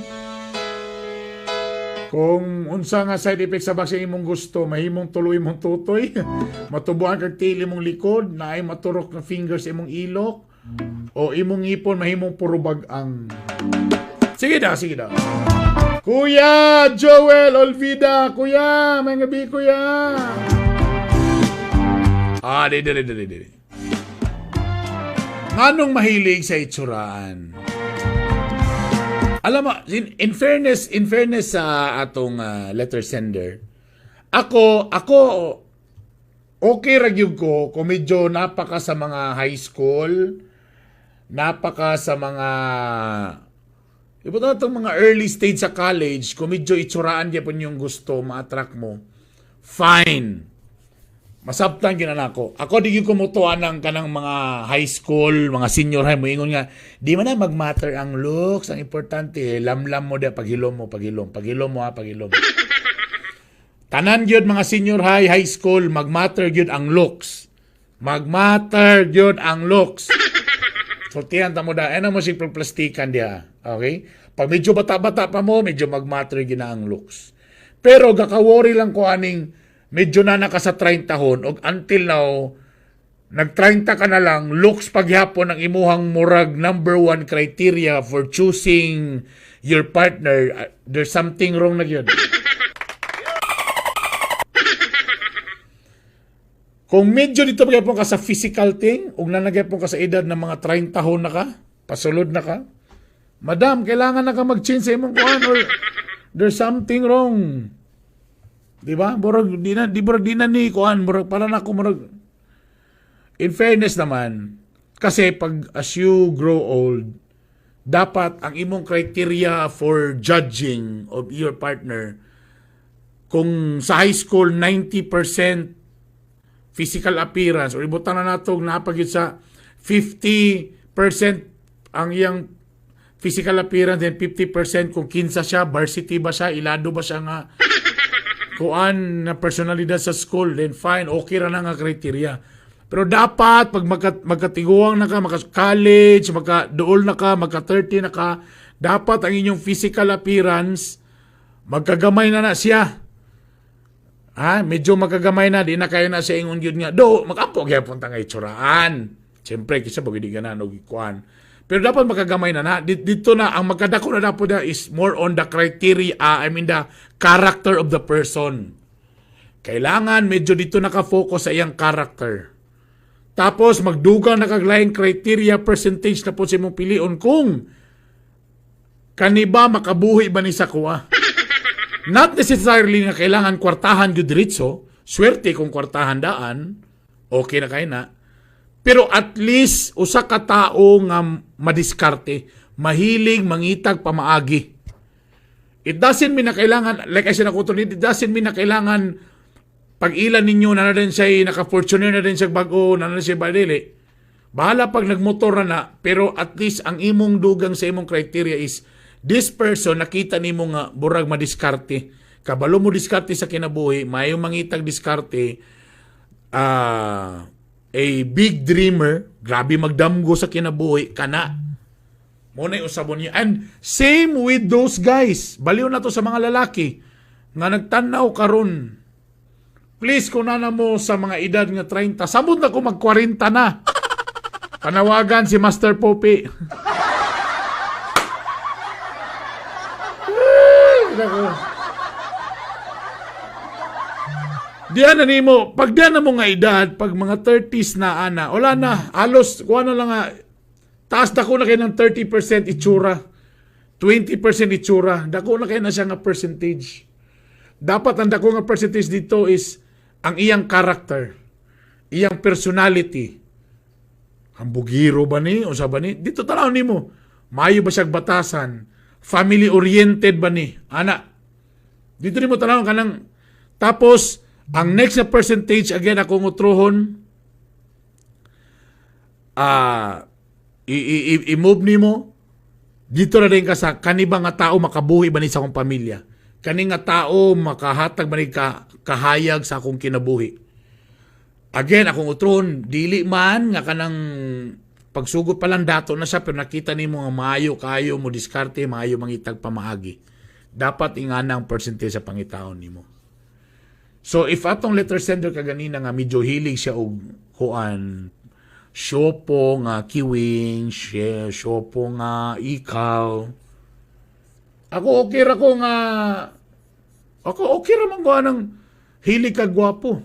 Kung unsa nga side effect sa vaccine imong gusto, mahimong tuloy imong tutoy, matubuan kag tili imong likod, naay maturok nga fingers imong ilok, o imong ngipon mahimong puro bag-ang. Sige daw, sige daw. Kuya Joel Olvida, kuya, may gabi, kuya. Ah, di, di, di, di, di. Nganong mahilig sa itsuraan? Alam mo, in fairness sa atong letter sender, ako, okay ra gyud ko kung medyo napaka sa mga high school, napaka sa mga iba na itong mga early stage sa college, kung medyo itsuraan gyapon yung gusto, ma-attract mo, fine. Masabtan gyud na nako. Ako di gyud ko mutuan ng kanang mga high school, mga senior high moingon nga di man na magmatter ang looks, ang importante lamlam mo da paghilom mo, paghilom, paghilom mo ha, paghilom. Tanan gyud mga senior high, high school, magmatter gyud ang looks. Magmatter gyud ang looks. Sultihan ta mo da, ano mo sig plastikan diha. Okay? Pag medyo bata-bata pa mo, medyo magmatter gyud na ang looks. Pero gaka-worry lang ko aning Medyo na naka sa 30 hon og until now nag-30 ka na lang, looks pagyapon ang imuhang murag number one criteria for choosing your partner, there's something wrong na gyud. Kung medyo dito magyapon ka sa physical thing, ug nanagapon ka sa edad ng mga 30 hon na ka, pasulod na ka, madam, kailangan na ka mag-change sa imong kuan or there's something wrong. Di ba? Murag di na, di murag di na ni kuan, murag para na ako murag. In fairness naman, kasi pag as you grow old, dapat ang imong criteria for judging of your partner, kung sa high school 90% physical appearance or ibutang na nato napagid sa 50% ang iyang physical appearance and 50% kung kinsa siya, varsity ba siya, ilado ba siya nga kuan na personalidad sa school, then fine, okay ra na nga criteria. Pero dapat pag magkatiguang na ka, maka-college, magka-duol na ka, magka-30 na ka, dapat ang inyong physical appearance magkagamay na na siya. Ha? Medyo magkagamay na, di na kayo na siya ingon gyud nga. Do, makampo gyapon ta nga itsuraan. Siyempre, kisa pag hindi ka na og kuan. Pero dapat magkagamay na na. Dito na, ang magkadako na dapat na is more on the criteria, I mean the character of the person. Kailangan medyo dito nakafocus sa iyang character. Tapos magdugang na kag laing criteria percentage na po sa imong pilion kung kaniba makabuhi ba ni sa kuha. Not necessarily nga kailangan kwartahan gyud diretso, swerte kung kwartahan daan, okay na kay na. Pero at least usa ka tawo nga madiskarte, mahilig mangitag pamaagi. It doesn't mean na kailangan, like I said ako to, it doesn't mean na kailangan pag ilan ninyo na na din siya, naka-Fortuner na din siya bago, na na siya badili. Bahala pag nagmotor na na, pero at least ang imong dugang sa imong criteria is this person nakita nimo nga burag madiskarte. Kabalo mo diskarte sa kinabuhi, maayo mangitag diskarte, a big dreamer, grabe magdamgo sa kinabuhi, kana. Mo na usabon niya. And same with those guys. Baliw na to sa mga lalaki nga nagtanaw karon. Please, kung nana mo sa mga edad nga 30, samot na ko mag-40 na. Panawagan si Master Poppy. Ay, nako. Diyan na nimo, pag diyan na mo nga edad, pag mga 30s na ana, wala na, halos, kuha na lang nga, taas dako na kayo ng 30% itsura, 20% itsura, dako na kayo na siya nga percentage. Dapat ang dako nga percentage dito is ang iyang character, iyang personality. Hambugiro ba ni? Unsa ba ni? Dito tanaw nimo. Maayo ba siyang batasan? Family-oriented ba ni? Ana. Dito nimo tanaw kanang tapos ang next na percentage again akong utrohon i-move nimo dito na din ka sa kani ba nga tao makabuhi ba ni sa akong pamilya? Kani nga tao makahatag ba ni kahayag sa akong kinabuhi? Again, akong utrohon, dili man nga kanang pagsugot pa lang dato na siya pero nakita nimo nga maayo kayo mo diskarte, maayo mangitag pamaagi. Dapat ingana ang percentage sa pangitaon nimo. So if atong letter sender kaganina nga medyo hilig siya og kuan siopo nga kiwing, siopo nga ikaw. Ako okay ra ko nga ako okay ra man ko anang hilig ka gwapo.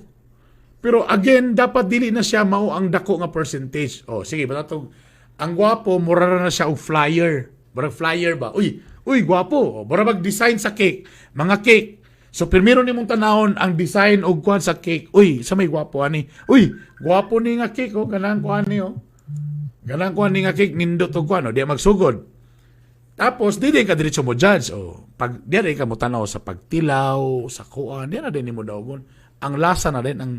Pero again, dapat dili na siya mao ang dako nga percentage. Oh, sige, batatog ang gwapo mura ra na siya og flyer. Murag flyer ba? Uy, uy, gwapo. Oh, mura mag design sa cake, mga cake. So primero nimong tanawon ang design og kuan sa cake. Uy, sa may gwapo ani. Uy, gwapo ni nga cake oh, ganang kuan ni oh. Ganang kuan ni nga cake nindot og kuan oh, di magsugod. Tapos di din ka diretso mo judge oh. Pag di rin ka mo tanaw sa pagtilaw, sa kuan, di na din nimo dawgon. Ang lasa na din ang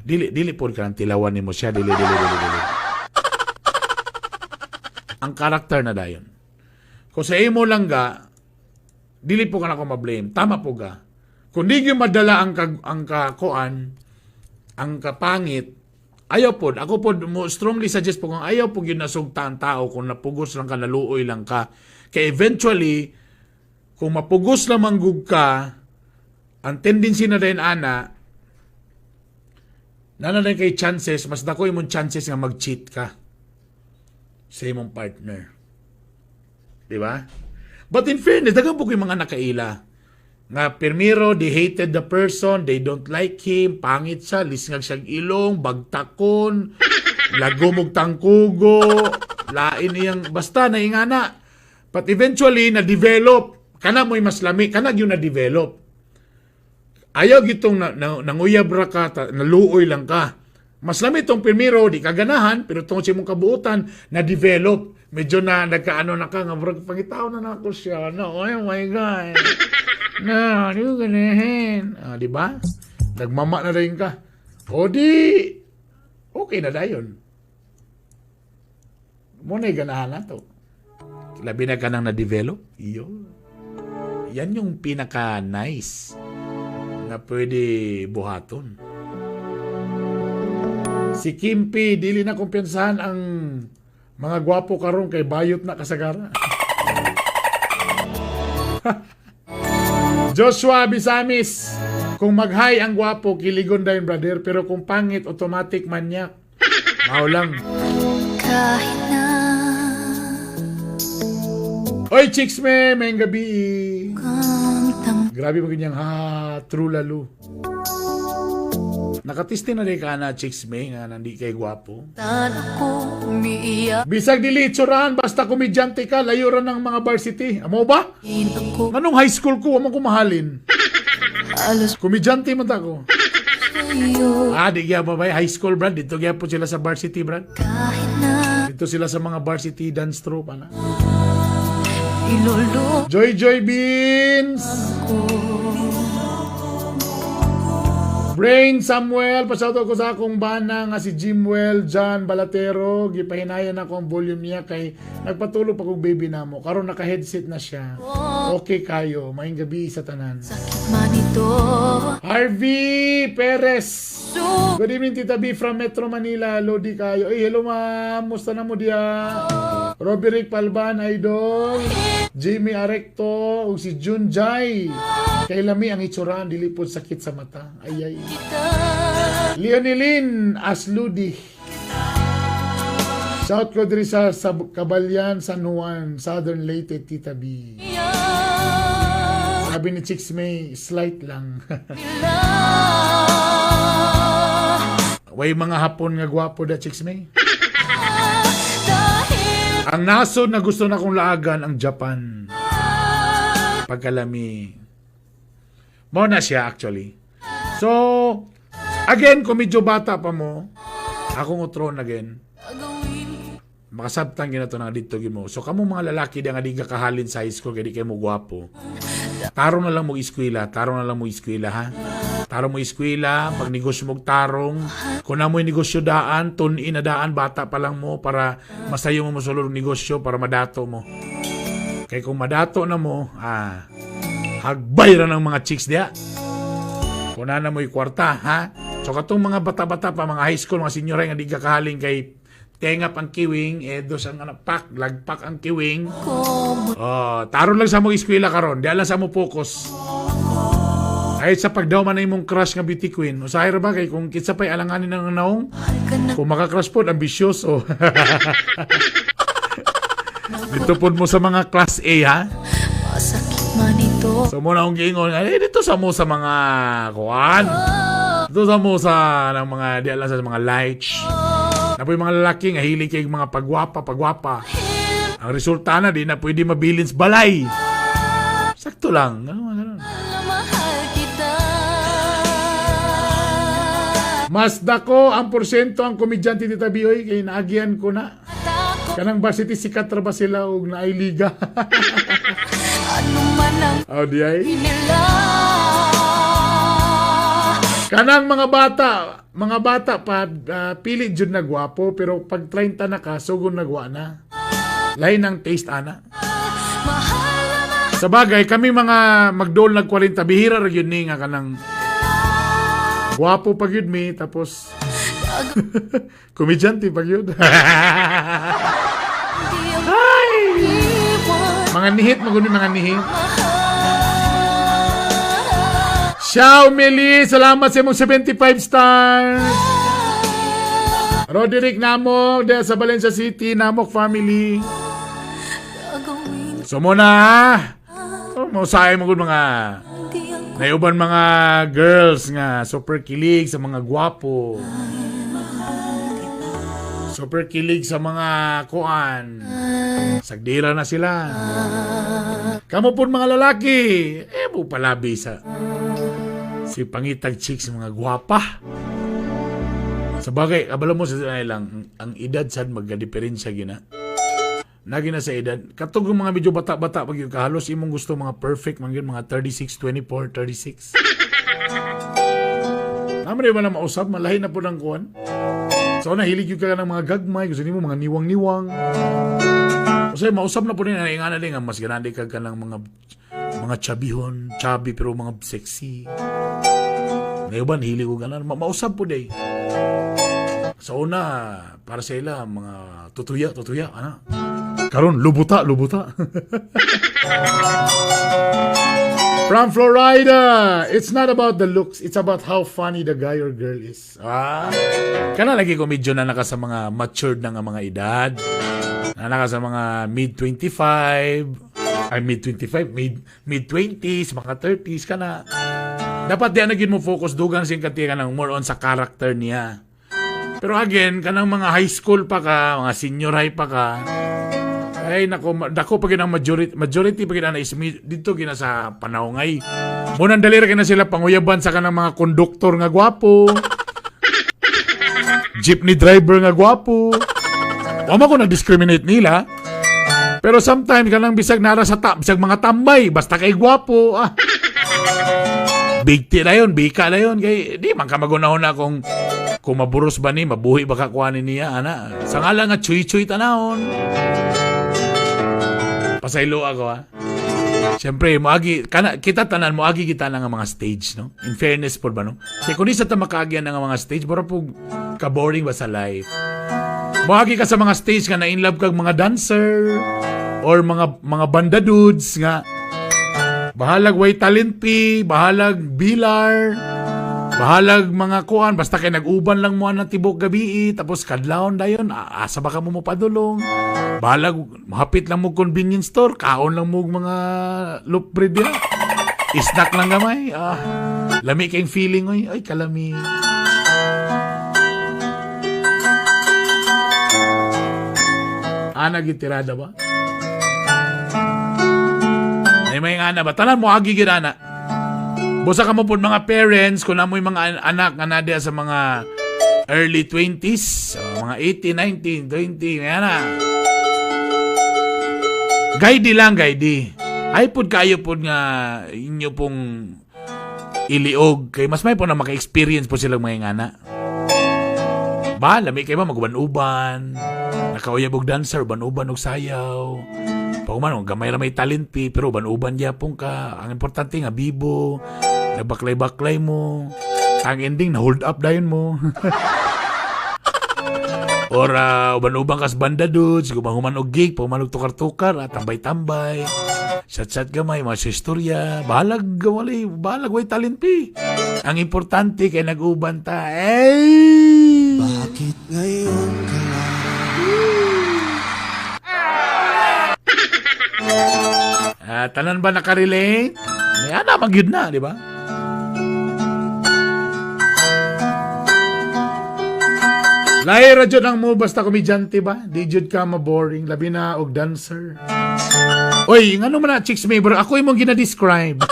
dili dili pod ka ng tilawan nimo siya, dili dili dili dili. Ang karakter na dayon. Kung sa imo lang ga, dili po ka na ko ma-blame. Tama po ga. Kung di gyud madala ang kakuan, ang kapangit, ayaw pod. Ako pod mo strongly suggest po kung ayaw po gyud nasugta ang tao kung napugos lang ka, naluoy lang ka. Kay eventually, kung mapugos lamang gug ka, ang tendency na din ana, Naa na kay chances, mas dako imong chances nga mag-cheat ka sa imong partner. Di ba? But in fairness, daghan pod ko'y mga nakaila nga primero, they hated the person, they don't like him, pangit siya, lisngag siyang ilong, bagtakon, lagom og tangkugo, lain iyang, basta naingana. But eventually, na-develop. Kana mo'y mas lami, kana yung na-develop. Ayaw gitong nanguyab ra ka, naluoy lang ka. Mas lami itong primero, di ka ganahan, pero tungod sa imong kabuutan, na-develop. Medyo na nagkaano na ka, nga murag pangitaw na nako siya. No, oh my God. No, di ko ganahin. Ah, di ba? Nagmama na rin ka. O di, okay na dayon. Mao na ganahan na to. Labi na ka nang na-develop. Iyo. Yan yung pinaka-nice na pwede buhaton. Si Kimpi, dili na kumpiyansahan ang mga gwapo karon kay bayot na kasagara. Joshua Bisamis, kung mag-hi ang gwapo, kiligon dayon, brother, pero kung pangit, automatic manyak. Mao lang. Kahit na Oy, chicks me, maayong gabi. kang Grabe mo ganyang ha, true lalo. Nakatisti na rin ka na, chicks me, nga nandi kay gwapo. Tan ako umiiyak. Bisag dili itsurahan, basta komedyante ka, layo ra ng mga varsity. Amo ba? Ako Nganong high school ko, amo ko mahalin. alos Komedyante man ta ko. sa'yo. Ah, di kaya ba ba? High school, brad. Dito kaya po sila sa varsity, brad. Kahit na Dito sila sa mga varsity dance troupe, ana. ilolo Joy Joy Beans! ko. Brain Samuel, pasauto ko sa akong bana nga si Jimwell John Balatero. Gipahinayan ako ang volume niya kay nagpatulog pa kong baby namo. Karon naka-headset na siya. Okay kayo. Maayong gabi sa tanan. Sakit man ito. Harvey Perez. So Good evening, Tita B from Metro Manila. Lodi kayo. Ay, hello ma'am. Musta na mo diya? Roberick Palban, idol. Jimmy Arecto, ug si Jun Jai. Kay lami ang itsuraan, dili pod sakit sa mata. Ay, ay. kita. Leonelin Asludi. Shout ko diri sa Kabalyan, San Juan, Southern Leyte, Tita B. Sabi ni Chicks May, slight lang. Way mga Hapon nga gwapo da, Chicks May. Dahil Ang nasod na gusto na kong laagan, ang Japan. Pagkalami. Mao na siya actually. So, again, kung medyo bata pa mo, akong utron again, gagawin makasabtan gina to nga dito mo. So, kamo mga lalaki di nga di ka kahalin sa high school, kaya di kayo mo gwapo. Tarong na lang mo eskwela, tarong na lang mo eskwela ha. Tarong mo eskwela, pag negosyo mo tarong, kung na mo'y negosyo daan, tun-in na daan, bata pa lang mo para masayo mo mosulod og negosyo para madato mo. Kay kung madato na mo, hagbay ra ng mga chicks diya. Kung na mo'y kwarta, ha? So katong mga bata-bata pa, mga high school, mga senior nga di ka kahaling kay tengap ang kiwing, eh dos ang ano, pak, lagpak ang kiwing. ko. Oh, taron lang sa mo eskwela karon, di lang sa mo focus. Kahit sa pagdaw man na imong crush nga beauty queen, usahay ra ba kay kung kinsa pa'y alanganin ng naong, Mahal ka na. kung makakrush pod, ambisyoso. Dito pod mo sa mga class A, ha? Masakit man ito. So mao na akong giingon, eh, dito sa mo sa mga kuan. Dito sa mo sa ng mga di alam sa mga lights. Na po yung mga lalaki nga hilig kay mga pagwapa, pagwapa. Ang resulta na di na pwede mabilin sa balay. Sakto lang. Ganun, ganun. Mahal kita. Mas dako ang porsyento ang komedyante, Tita Bioy, kay naagian ko na. Takot. Kanang varsity sikat ra ba sila og naay liga? Ano man ang Oh, di ay. nila. Kanang mga bata pa pili jud na gwapo pero pag 30 na ka sugon nagwa na. Lain ang taste ana. Mahal na mahal. Sa bagay kami mga magdol nag 40 bihira ra gyud ni nga kanang gwapo pa gyud mi tapos komedyante pa gyud. Di ang iwan. Mga nihit maguni mga nihit. Mahal. Ciao, Meli! Salamat sa imong 75 stars! Roderick Namok diha sa Valencia City, Namok family. Gagawin So muna ha. Oh, mausay mo gud mga di ako naiuban mga girls nga super kilig sa mga gwapo. Super kilig sa mga kuan. Sagdira na sila. Kamo po mga lalaki, eh mo palabi sa si pangitag chicks mga gwapa. Sa bagay, abala mo sa ay lang, ang edad sad magka-diferensya gina. Nagi na sa edad. Katong yung mga medyo bata-bata pag yung kahalos imong gusto mga perfect man yun, mga 36, 24, 36. Naman ba na mausab, malahi na po ng kuan. So nahilig yun ka ng mga gagmay, gusto nimo mga niwang-niwang. Kasi mausab na po rin, nga na din, nga mas ganandi ka ka ng mga chubbyhon, chubby pero mga sexy. Ngayon ba, nahilig ko ganan. Mausab po day. Sa una, para sa ila, mga tutuya, tutuya, ana. Karon, lubuta, lubuta. From Florida, it's not about the looks, it's about how funny the guy or girl is. Ah. Kana lagi ko medyo na naka sa mga matured na nga mga edad. Na naka sa mga mid-25, ay mid-25, mid-20s, mga 30s, kana. Dapat di na gyud mo focus dugang sing ka ng more on sa character niya. Pero again, kanang mga high school pa ka, mga senior high pa ka, ay nako, dako pa ang majority pa gid na is dito gina sa panahon. Munang dali ra kina sila panguyaban sa kanang mga konduktor nga gwapo. Jeepney driver nga gwapo. Wa man ko nag-discriminate nila. Pero sometimes kanang bisag nara sa bisag mga tambay basta kay gwapo. Ah. Bigti na yun, bika na yun. Kay, di man ka magunahon na kung maburos ba ni, mabuhi ba ka kuhanin niya, ana. Sa nga lang nga, chuy-chuy tanahon. Pasaylo ako, ha. Siyempre, moagi, kana, kita tanan, moagi kita na nga mga stage, no? In fairness po ba, no? Kaya kung di sa ta makaagyan nga mga stage, mura po ka-boring ba sa life? Moagi ka sa mga stage nga na in love kag mga dancer or mga banda dudes nga bahalag way talent fee, bahalag bilar, bahalag mga kuan, basta kay nag-uban lang mo ang tibok gabi, tapos kadlawon dayon, asa ba ka mo mopadulong? Bahalag mahapit lang mo convenience store, kaon lang mo mga loaf bread diha. Snack lang gamay. Ah, lami kayong feeling oy, ay kalami. Ana gitirada ba? Ay may ana ba? Tanan mo agi gid ana. Busa ka mo po mga parents kung namoy mga anak nga na sa mga early 20s, so, mga 18, 19, 20, may ana. Guide lang, guide. Ay pud kayo pud nga inyo pong iliog kay mas may po na maka-experience po silang mga ngana. Ba, lami kay ba maguban-uban, nakauyab og dancer, uban-uban og sayaw. Pag gamay ra may talent pi, pero uban-uban gyapon ka. Ang importante nga bibo, nagbaklay-baklay mo. Ang ending na hold up dayon mo. Or uban-uban kas banda dudes, gumahuman og gig, pahuman og tukar-tukar, tambay-tambay. Chat-chat gamay, mga istorya. Bahalag, walay, bahalag, way talent pi. Ang importante kay nag-uban ta. Ay! Bakit ngayon ka lang? Ah, tanan ba nakarelate? May ana magyud na, di ba? Lahi ra jud ang mo basta komedyante ba? Di jud ka ma-boring, labi na og dancer. Oy, ngano man na chicks may bro, ako imong gina-describe.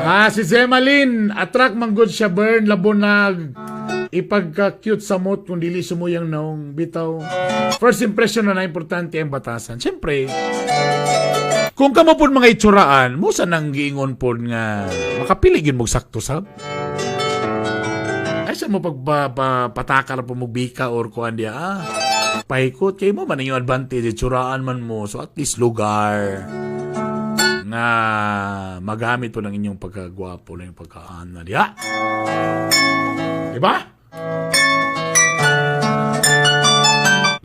Ah, si Zemalin, attract man good siya burn labonag. Ipagka-cute sa mot kung dili sumuyang naong bitaw. First impression na na importante ang batasan. Siyempre, kung kamo pod mga itsuraan, mo sa nang giingon pod nga makapili gyud mo sakto sab. Ay sa mo pagpatakar po mo bika or kuan diya ah. Paikot kay mo man ang iyong advantage itsuraan man mo, so at least lugar nga magamit po ng inyong pagkagwapo ng pagkaana diya. Diba?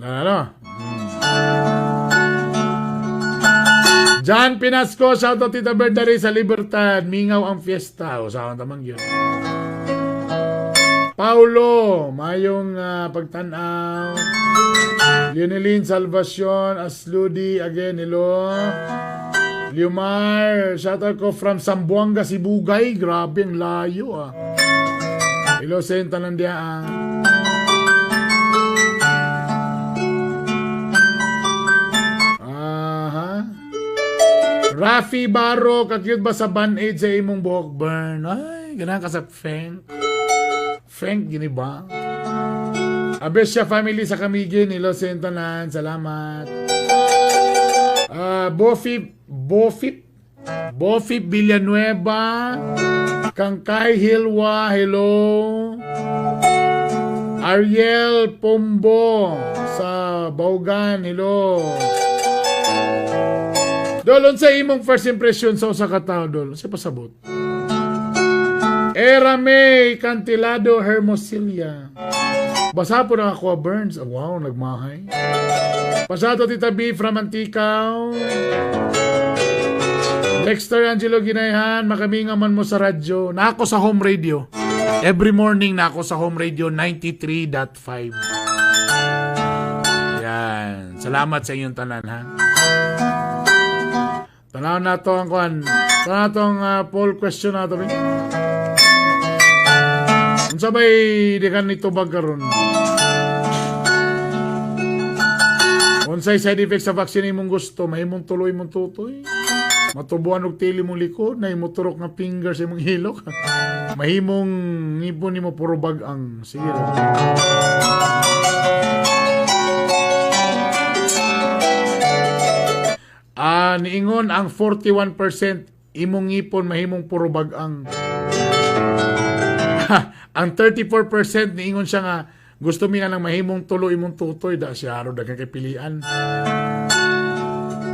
Na ano? John Pinasco, shoutout, Tita Berdari sa Libertad. Mingaw ang fiesta. Usahan tamang yun. Paulo, mayong pagtanaw. Leonelin Salvacion, Asludi, again, hello. Liumar, shoutout ko from Zamboanga, Sibugay. Grabe, ang layo ah. Hello sa yung tanan diya ah. Aha. Rafi Baro, ka-cute ba sa band-aid sa imong buhok burn? Ay, ganahan ka sa Feng. Feng, gini ba? Abesya family sa Camiguin, hello sa yung tanan. Salamat. Bofi, Bofi, Bofi Villanueva, Kangkay Hilwa, hello. Ariel Pombo sa Baugan, hello. Dol, unsa imong first impression sa usa ka tawo, Dol? Unsa pasabot? Era May Cantilado Hermosilla. Basa po na ako, Burns. Oh, wow, nagmahay. Pasato, Tita B from Anticaw. Dexter Angelo Ginayhan, makaminga man mo sa radyo. Na ako sa home radio. Every morning na ako sa home radio 93.5. Yan. Salamat sa inyong tanan, ha? Tanaw na to ang kuan. Tanaw na to ang poll question na to. Unsa bay di ka nito bag karon? Unsay side effect sa vaccine imong gusto? Mahimong tuloy imong tutoy. Matubuan og tili imong likod, nahimo turok nga finger sa imong hilok. Mahimong ngipon nimo puro bag-ang. Sige ra. Niingon ang 41% imong ngipon mahimong puro bag-ang. Ang 34% niingon siya nga gusto mi nga nang mahimong tulo imong tutoy da siya aro daghang kay pilian.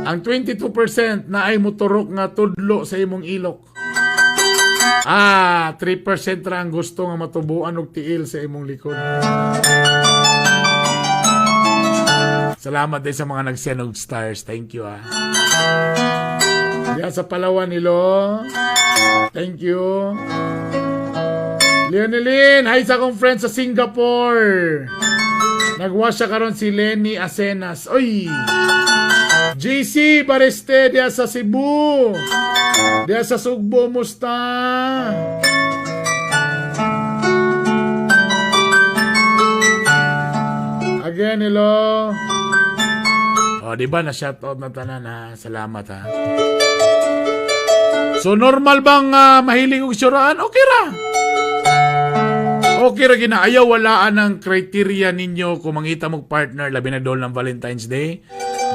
Ang 22% na ay moturok nga tudlo sa imong ilok. 3% ra ang gusto nga matubuan og tiil sa imong likod. Salamat din sa mga nag-send og stars. Thank you ah. Diyan sa Palawan, hello. Thank you. Leonelin, hi sa akong friend sa Singapore. Nagwash siya karon si Lenny Asenas. Oy! JC Bareste diya sa Cebu. Diya sa Sugbo, musta? Again, hello. O, di ba na shoutout na tanan ha? Salamat ha. So normal bang mahilig og syuraan? Okay ra. Okay ra gina. Ayaw walaan ang criteria ninyo kung mangita mong partner labi na dol ng Valentine's Day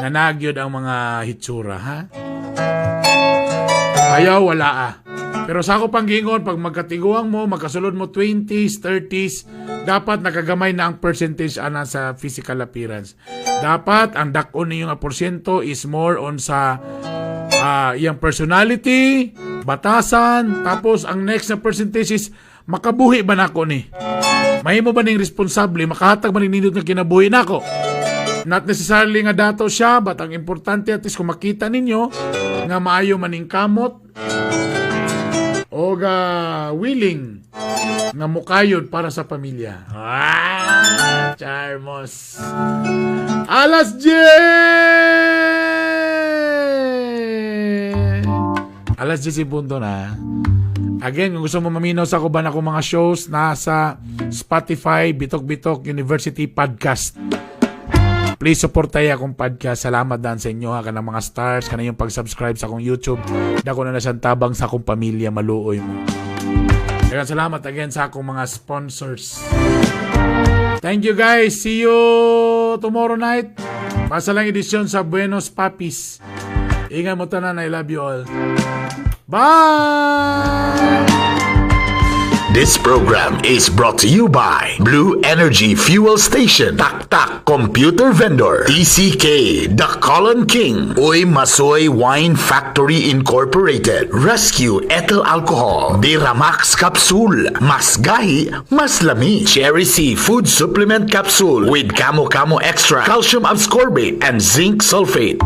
nga nagyod ang mga hitsura ha. Ayaw wala ah. Pero sa ako pang giingon, pag magkatiguang mo, magkasulod mo 20s, 30s, dapat nakagamay na ang percentage ana sa physical appearance. Dapat ang dak-on ninyo nga porsyento is more on sa iyang personality, batasan, tapos ang next na percentage is makabuhi ba nako ni? Mahimo ba ning responsable, makahatag ba ning nindot nga kinabuhi nako? Not necessarily nga dato siya, but ang importante at least kung makita ninyo nga maayo maning kamot o ga willing nga mukayod para sa pamilya. Charmos. Alas 10! Alas 10 punto na. Again, kung gusto mo maminaw sa kuban ako mga shows, nasa Spotify, Bitok Bitok University Podcast. Please support tayo akong podcast. Salamat dan sa inyo ha, kanang mga stars, kanang yung pag-subscribe sa akong YouTube. Dako na na siyang tabang sa akong pamilya, maluoy mo. Kaya salamat again sa akong mga sponsors. Thank you guys. See you tomorrow night. Pasa lang edisyon sa Buenos Papis. Ingat mo tanan. I love you all. Bye! This program is brought to you by Blue Energy Fuel Station, Tak Tak Computer Vendor, TCK, The Colon King, Uy Masoy Wine Factory Incorporated, Rescue Ethyl Alcohol, Biramax Capsule, Mas Gahi, Mas Lami, Cherry C Food Supplement Capsule with Camo Camo Extra, Calcium Ascorbate, and Zinc Sulfate.